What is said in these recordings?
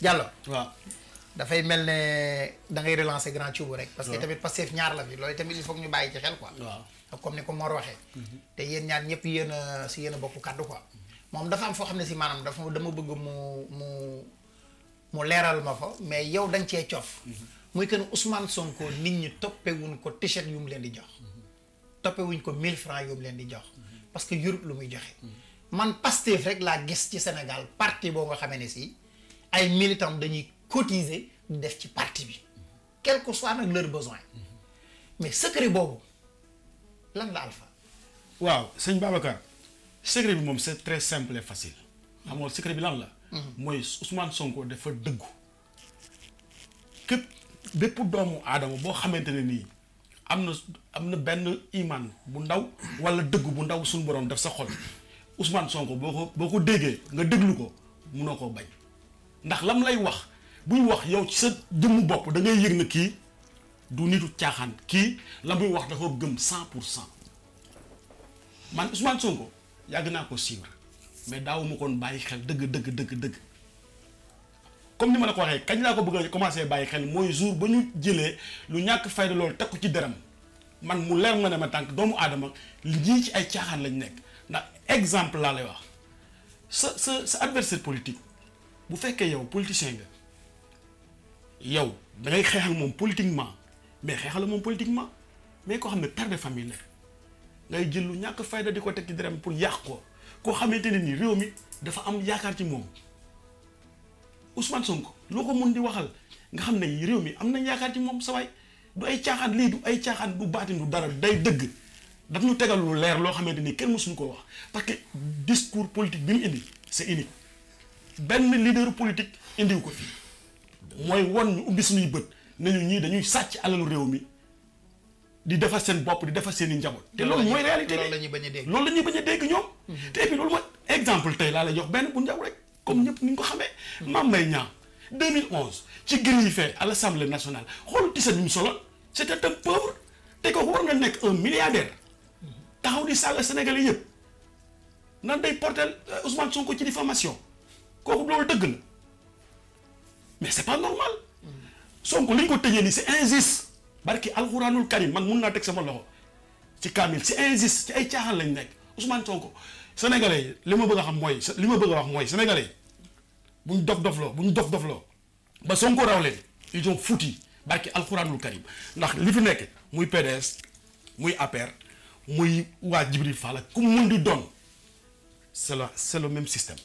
Diallo waaw dafay mel ne da ngay relancer grand Thioub rek. parce que tamit Pastef ñaar la fi loolu tamit il faut que ñu bàyyi ci xel quoi. waaw comme ni ko Mor waxee. te yéen ñaar ñëpp yéen a si yéen a bokk kaddu quoi. moom dafa am foo xam ne si maanaam dama bëgg mu leeral ma fa mais yow dañ cee cof. muy que ne Ousmane Sonko nit ñi toppewuñ ko t-shirt yu mu leen di jox. toppewuñ ko 1000 francs yu mu leen di jox. parce que yurut lu muy joxe. man Pastef rek laa gis ci Sénégal parti boo nga xamee ne si ay militants dañuy cotiser di def ci parti bi. quel que soit nag leur besoin. mais secret boobu lan la Alpha. waaw sëñ Babacar secret bi moom c'est très simple et facile xam nga secret bi lan la. mooy Ousmane Sonko dafa dëggu. képp bépp doomu aadama boo xamante ne nii am na benn iman bu ndaw wala dëgg bu ndaw suñu borom def sa xol Ousmane Sonko boo ko déggee nga déglu ko munoo koo bañ ndax lam lay wax buy wax yow ci sa jëmmu bopp da ngay yëg na kii du nitu caaxaan kii la muy wax dafa gëm 100%. man Ousmane Sonko yàgg naa ko suivre mais daawuma koon bàyyi xel dëgg comme ni ma la ko waxee kañ laa ko bëgg a commencé bàyyi xel mooy jour ba ñu jëlee lu ñàkk fayda loolu teg ko ci deram man mu leer ma ne ma tànk doomu aadama ñii ci ay caaxaan lañ nekk ndax exemple laa lay wax sa adversaire politique bu fekkee yow politicien nga yow da ngay xeex ak moom politiquement mais xeexal moom politiquement mais koo xam ne père de famille la ngay jël lu ñàkk fayda di ko teg ci deram pour yàq ko koo xamante ne ni réew mi dafa am yaakaar ci moom Ousmane Sonko loo ko mun di waxal nga xam ne réew mi am nañ yaakaar ci moom sa waay du ay caaxaan lii du ay caaxaan du baatin du dara day dëgg daf ñu tegal lu leer loo xamante ni kenn mësuñu ko wax parce que discours politique bi mu indi c'est unique benn leader politique indiwu ko fii mooy won ñu ubbi suñuy bët nañu ñii dañuy sàcc alalu réew mi di defar seen bopp di defar seen i njaboot. te loolu mooy réalité loolu la ñuy bañ a dégg loolu la ñuy bañ a dégg ñoom. te et puis loolu mooy exemple tey laa lay jox benn bu ndaw rek comme ñëpp ni ñu ko xamee. Mame Mbaye Niang 2011 ci grille fait à l'Assemblée nationale xool tisa bi mu soloon c'était un pauvre te kooku war nga nekk un milliardaire taxaw di saaga Sénégalais yëpp nan day porter Ousmane Sonko ci diffamation kooku loolu dëgg la mais c'est pas normal Sonko li ñu ko tëjee nii c'est injuste barki alxuraanul karim man mun naa teg sama loxo ci kaamil c'est injuste ci ay caaxaan lañ nekk Ousmane Sonko Sénégalais yi li ma bëgg a xam mooy li ma bëgg a wax mooy Sénégalais yi bu ñu dof-dofloo ba Sonko raw leen ils ont foutu barki alxuraanul karim ndax li fi nekk muy PDS muy APR muy waa Djibril Fall ak ku mun di doon c'est le même système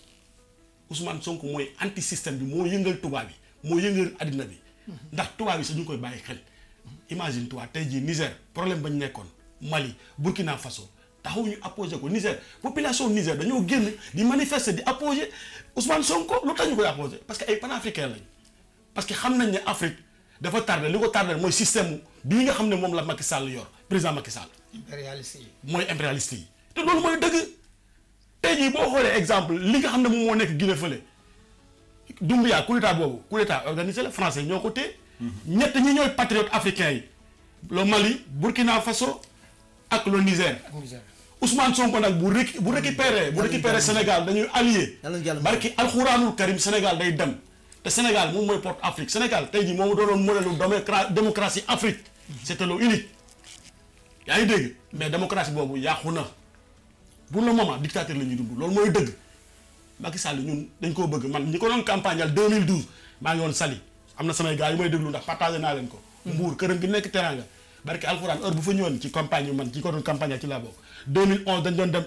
Ousmane Sonko mooy anti système bi moo yëngal tubaab bi moo yëngal addina bi ndax tubaab bi sax ñu koy bàyyi xel imagine toi tey jii Niger problème ba ñu nekkoon Mali Burkina Faso taxaw ñu apposé ko Niger population Niger dañoo génn di manifester di apposé Ousmane Sonko lu tax ñu koy apposé parce que ay panafricains lañ parce que xam nañ ne Afrique dafa tardé li ko tardé mooy système bii nga xam ne moom la Macky Sall yor président Macky Sall. impérialiste yi mooy impérialiste yi te loolu mooy dëgg tey jii boo xoolee exemple li nga xam ne moom moo nekk Guinée fële Doumbouya coup d'état boobu coup d'état organisé la français ñoo ko téye. ñett ñi ñooy patriotes africains yi le Mali Burkina Faso ak le Niger. Ousmane Sonko nag bu récupéré Sénégal dañuy allié. barki alxuraanul karim Sénégal day dem te Sénégal moom mooy porte Afrique Sénégal tey jii moom doonoon modèle démocratie Afrique. c'était le unique. yaa ngi dégg mais démocratie boobu yàqu na pour le moment dictateur la ñuy dund loolu mooy dëgg Macky Sall ñun dañ koo bëgg man ñi ko doon campagne al 2012 maa ngi woon Saly am na samay gars yu may déglu ndax partagé naa leen ko. Mbour këram gi nekk Teranga barki alxuraan heure bu fa ñëwoon ci campagne yu man ci ko doon campagne ci laa bokk 2011 dañ doon dem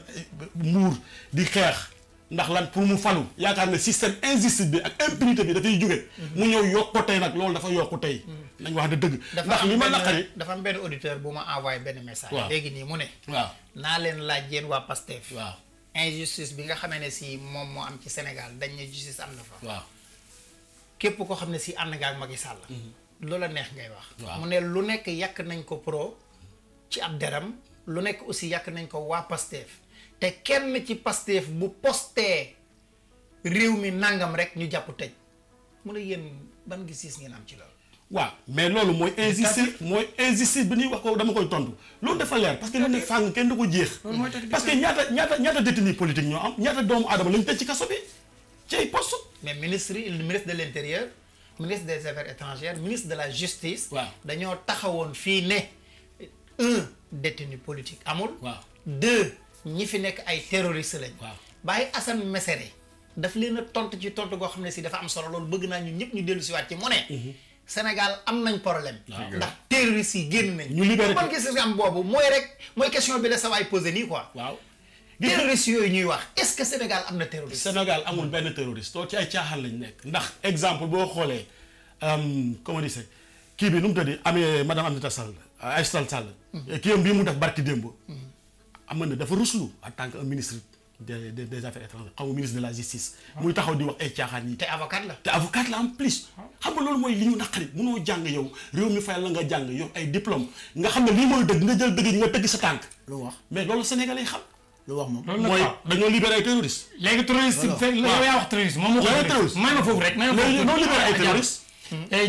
Mbour di xeex ndax lan pour mu falu yaakaar ne système injustice bi ak impunité bi dafay jóge mu ñëw yokk ko tey nag loolu dafa yokk tey. nañ wax de dëgg. ndax li ma naqari dafa am benn auditeur bu ma envoyé benn message. waaw léegi nii mu ne. waaw naa leen laaj yéen waa Pastef. waaw injustice bi nga xamee ne si moom moo am ci Sénégal dañ ne justice am na fa. waaw képp koo xam ne si ànd nga ak Macky Sall. loola neex ngay wax. waaw mu ne lu nekk yàq nañ ko pro ci ab deram lu nekk aussi yàq nañ ko waa Pastef te kenn ci Pastef bu postee réew mi nangam rek ñu jàpp tëj mu ne yéen ban gis-gis ngeen am ci loolu. waaw mais loolu mooy injustice bi ñuy wax ko dama koy tontu loolu dafa leer parce que lu ne fàng kenn du ko jeex. parce que ñaata détenu politique ñoo am ñaata doomu aadama lañ tëj ci kaso bi ci ay poste mais ministre de l'intérieur ministre des affaires étrangères ministre de la justice. waaw dañoo taxawoon fii ne un détenu politique amul. waaw deux ñi fi nekk ay terroristes lañ. waaw Baye Assane Mesere daf leen a tontu ci tontu goo xam ne si dafa am solo loolu bëgg naa ñun ñëpp ñu dellu si waat ci mu ne. Sénégal am nañ problème. ndax terroristes yi génn nañ. ñu libéré man gis nga am boobu mooy question bi la sa waay posé nii quoi. waaw. terroristes yooyu ñuy wax est-ce que Sénégal am na terroriste. Sénégal amul benn terroriste loolu ci ay caaxaan lañ nekk ndax exemple boo xoolee comment dire kii bi nu mu tëddee amee madame Aminata Sall Aïssata Sall. kii yam bii mu def barki démb. am na dafa ruslu en tant que un ministre des affaires étrangères xaw ma ministre de la justice. muy taxaw di wax ay caaxaan yi. te avocat la en plus. xam nga loolu mooy li ñu naqari munoo jàng yow réew mi fayal la nga jàng yor ay diplôme nga xam ne lii mooy dëgg nga jël dëgg yi nga tëgg sa tànk. lu wax mais loolu Sénégalais yi xam. lu wax moom loolu mooy dañoo libéré ay terroristes. léegi terroriste yow yaa wax terroriste moom moo ko terroriste may ma foofu rek may ma foofu doo libéré ay terroristes.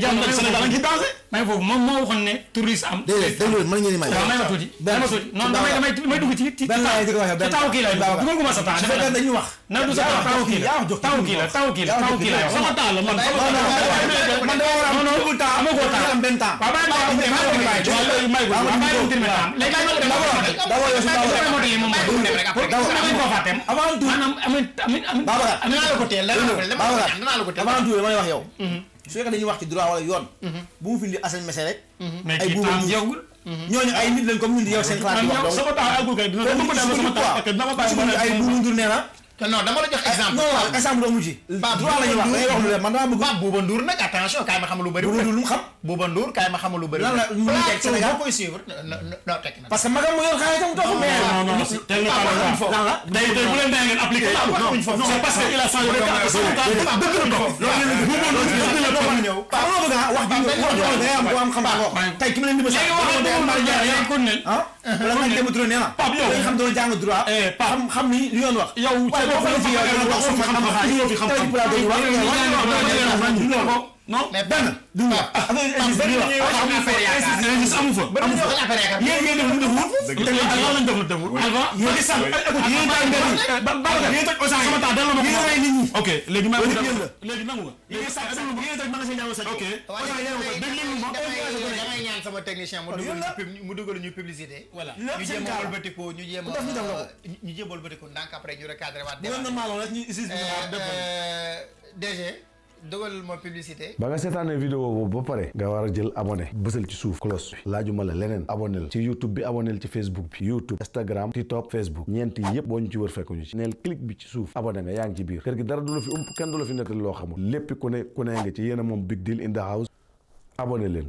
jàmm Sénégal a ngi dansé. may foofu moom moo waxoon ne terroriste am. déedéet déglu mën ngeen di may. waaw may ma tuuti may ma tuuti non damay dugg ci benn laay dëgg waxee benn taw kii la dugal ko ma sa temps su fekkee dañuy wax. na du sa temps taw kii la taw kii la sama temps la man. man dama war a am double temps amoo ko temps am benn temps. waaw bàyyi ma may ko d'abord yow avant tout avant tout damay wax yow. su fekkee dañuy wax ci droit wala yoon. bu mu fi indi Assane Mesere rek. ay buuba ñooñu ay nit lañ comme ñun di yow seen classe yi wax. sama temps agul kay dina ko def sama temps parce que dama bàyyi ay buuba Ndour nee na. non dama la jox exemple. non exemple doo mujj. droit la ñuy wax da ngay wax lu leer man dama bëgg. Pape Bouba Ndour nag attention kaay ma xam lu bëri. Bouba Ndour lu mu xam. Bouba Ndour kaay ma xam lu bëri. lan la mu ngi teg Sénégal boo koy suivre non tekki na. parce que magam mu yor xaalis tam toog mais. non tey nga xam lan la day bu leen dee ngeen appliqué. non c'est parce que il a changé de carte. dëgg la ko. loolu la wax bi da ngay am ko am xam ko tey ki ma leen di bëgg wala nga dem trop nee na Pape yow xam doon jàng droit xam ni li yoon wax yow non mais benn du wax amu fa yéen def lu deful lañ def lu deful yéen di sàmm yéen daay mbir yéen toj Auchan sama temps delloo ma ko rey nit ñi ok léegi maa ngi léegi nangu nga yéen sàmm yéen toj magasin ñaaw sa ok damay ñaan sama technicien mu dugal ñu publicité voilà ñu jéem a wëlbatiku ñu jéem a wëlbatiku ndànk après ñu recadré waat DG dogal ma publicité. ba nga seetaanee vidéo boobu ba pare nga war a jël abonné bësal ci suuf cloche bi laajuma la leneen abonné ci YouTube bi abonné ci Facebook bi YouTube Instagram TikTok Facebook ñeenti yépp boo ñu ci wër fekkuñu ci neel clic bi ci suuf abonné nga yaa ngi ci biir kër gi dara du la fi kenn du la fi nettali loo xamul lépp ku ne nga ci yéen a moom big deal in the house abonné leen